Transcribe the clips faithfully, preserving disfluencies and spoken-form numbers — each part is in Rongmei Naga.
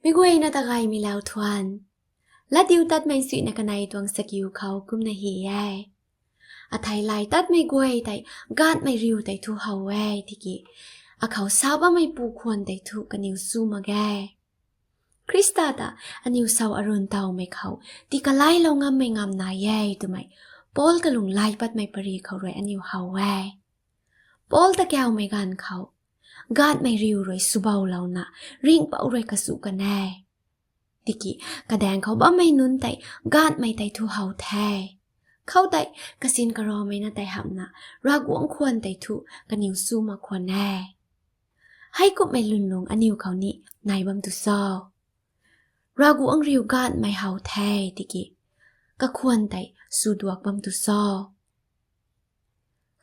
Mi guayna ta gaymei lau thuan. Latdiutatmei suina kanei tuang sakiu khou kumna hi e. Athei lay tatmei guay tei gaanhmei riu tei thu how e tiki, akhou sa bammei pu khwan tei thu kaniw su mak ge. Khrista ta aniw sau arun tawmei khou ti kalailou ngammei ngam nai e twmei Paul kalung lay patmei pari khou rui aniw how e. Paul ta kaumei ganv khou gaanhmei riu rui swboulouna ringhpouc rui kasu kan e. Tiki kadaeng khou bammei nunc tei gaanhmei tei thu how the. Khoutei kasin karamei na tei hamhna Ravguangc khwan tei thu kaniw su mak khwan e. Heikumhmei lwnlung aniw khou ni nai bam tu cho? Ravguangc riu gaanhmei how the tiki kakhwan tei swduak bam tu cho?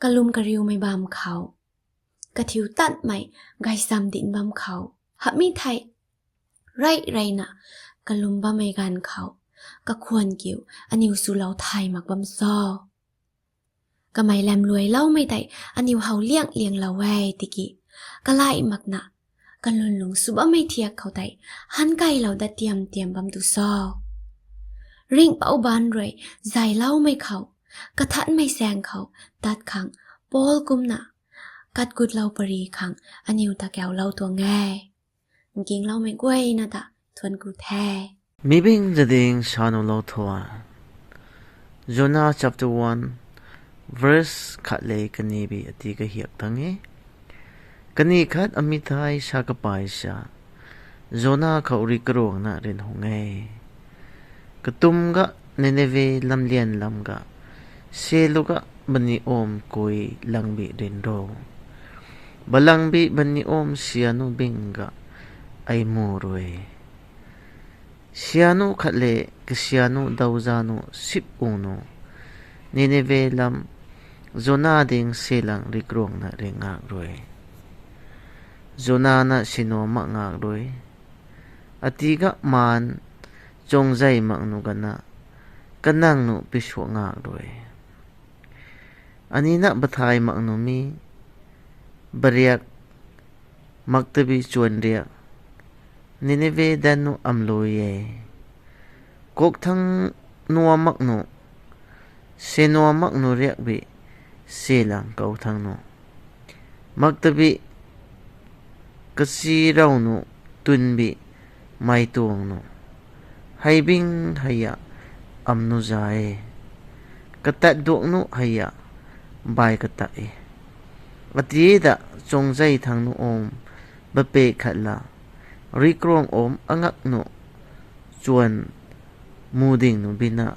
Kalum kariumei bam khou, kathiu tatmei gaysam dinc bam khou, hamhmei thei rey reyna kalum bammei ganv khou kakhwan kiu aniw swlou thay mak bam cho? Kamei lamluailoumei tei aniw how liang lianglou e tiki, kalay makna kalwnlung sw bammei thiak khou tei hankailou dat tiam tiam bam tu cho? Ringhpouc baanc rui zayloumei khou, kathanmei saeng khou tat khang Paul kumna katgutlou pari khang aniw ta kaulou tuang e. Nkingloumei guayna ta thuan ku the. Mi bing zading sa nuhlou thuan. Jonah chapter one, verse khat le kanibi ati kahiak tang e. Kani khat amithai sa kapai sa, Jonah khou rih karuangna rin hung e. Katumc ga Nineveh lamlian lam ga, selu ga bani om kui langbi rin ro. Balangbi bani om sianu bing ga ai mu rui. Sianu khat le kasianu dauzanu sip ung nu, Nineveh lam Jonah ding selang rih karuangna ring ngak rui. Jonah na sinu mak ngak rui. Ati ga maan chuangzei mak nu gana, kanang nu pisuak ngak rui. Ani na bathai mak nu mi, bariak, maktabi chuan riak, Nineveh dan nu amlui e. Kok thang nua mak nu, se nua mak nu riakbi, selang kou thang nu. Maktabi, kasi rau nu, tunbi, mei tuang nu. Heibing heia, am nu za e. Katat duak nu heia, bai katat e. Ati da chuangzei thang nu om, bape khat la, rih karuang om angak nu, chuan mu ding nu bina,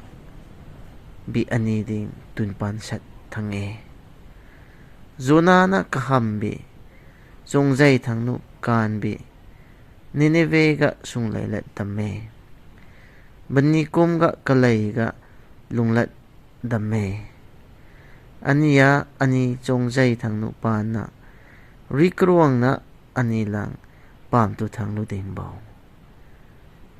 bi ani ding tun pan sat thang e. Jonah na kahambi, chuangzei thang nu kanbi, Nineveh ga sunglei lat dam e. Bani kum ga kalei ga lunglat dam e. Aniya ani chuangzei thang nu pan na, rih karuangna ani lang pam tu thang lu ding bou.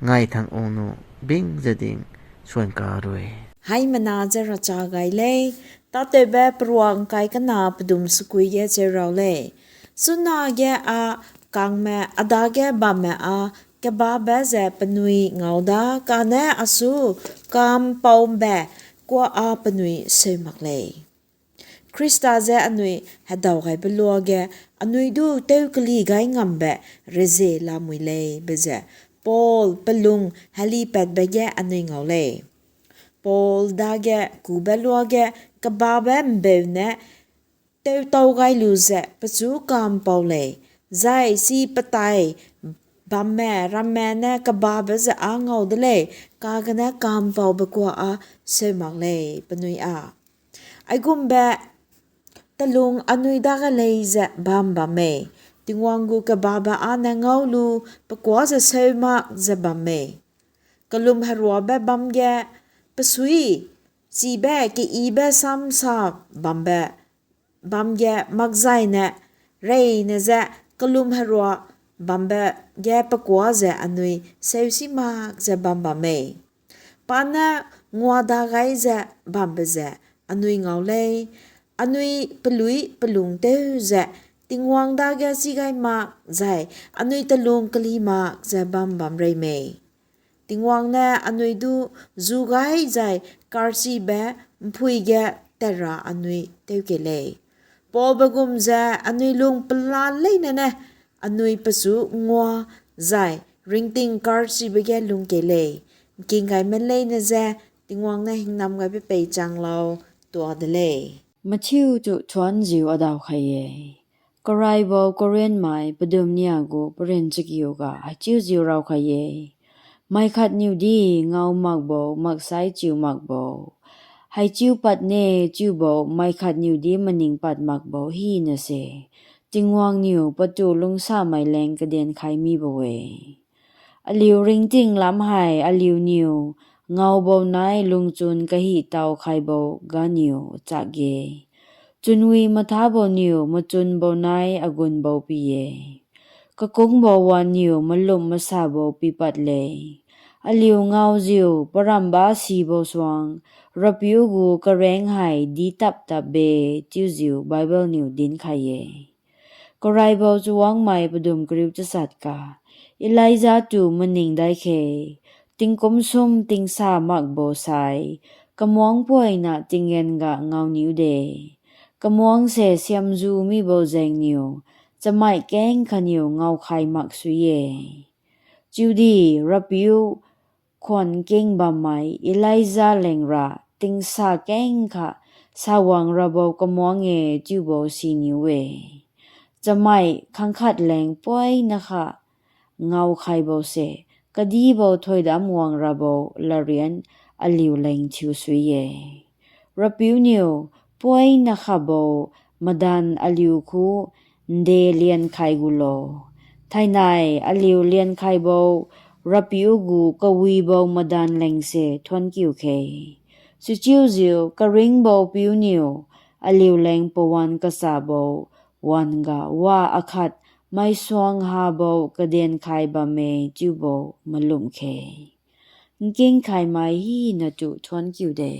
Ngai thang ung nu bing zading suan ka rui. Hei mana ze racha gay le, tatewbe paruang kai kana padum sukui ge che rau le. Suna ge a kangme ada ge bamme a, kababe ze panui ngau da kane asu, kampoume kua a panui seu mak le. Khrista ze anui hadaw gay pe lua ge, anui du tew kali gay ngambe reze lamui le be ze, Paul palung hali patbe ge anui ngau le. Paul dage kube lua ge, kababe mbeu ne, tew tow gay lu ze pachu kampou le, zay si patei bamme ramme ne kababe ze a ngau de le, kagane kampou be kua a seu mak le, panui a. Aigumbe talung anui dage lei ze bam bamme, Tingwang gu kababe a ne ngau lu, pe kua ze seu mak ze bamme. Kalum haruabe bam ge, pasui, chibe, keibe, samsa bambe, bam ge, makzaine, reine ze, kalum harua bambe ge, pe kua ze anui seu si mak ze bam bamme. Pana ngua da gay ze bambe ze, anui ngau le, anui palui palung tew ze, Tingwang dage si gay mak zay anui talung kali mak zay bam bam reymei. Tingwang ne anui du zu gay zay karchibe mpui ge tera anui tew ke le. Paul bagum ze anui lung pala leina ne anui pasu ngua zay ringting karchibe ge lung ke le. Nking gay man leina ze Tingwang ne hingnam gay pe pei changlou tua de le. Mathiu tu thuanziu adaw khai e. Karaibou Korinthmei padum nia gu parin chakiu ga hei chiuziu raw khai e. Mei khat niw di ngaw makbou maksai chiu makbou, hei chiu pat ne chiubou mei khat niw di maning pat makbou hina se Tingwang niw patu lungcsamei leng kadian khai mi bo e. Aliu ringting lam hei aliu niw ngawbou nai lungchun kahi taw khaibou ga niw chak ge. Chunwi mathabou niw machunbou nai agunbou pi e. Kakungbou wan niw malum masabou pi pat le. Aliu ngawziu paramba sibou suang Rapiu gu kareng hei di tap tap be chiuziu Bible niw dinc khai e. Karaibou chuangmei padum kariu chasat ka, Elija tu maning dai khe, tingkum sum tingsa makbou sai, kamuangc puayna tinggen ga ngaw niw de. Kamuangc se siamzu mibou zaeng niw, chamei keng kha niw ngaw khai mak sui e. Chiudi, Rapiu khwan king bammei Elija leng ra tingsa keng kha sawang rabou kamuangc e chiubou si niw e. Chamei khang khat leng puayna kha ngaw khaibou se, kadibou thuydamc guang rabou larian aliu leng thiu sui e. Rapiu niw puayna khabou madan aliu khu nde lian khai gulo. Thainai aliu lian khaibou Rapiu gu kaguibou madan leng se thuanc kiu khe. Sichiuziu karingbou piu niw aliu leng pawan kasabou wan ga wa akhat mei suang habou kadian khai bam e chiubou malum khe. Nking khaymei hina tu thuanc kiu de.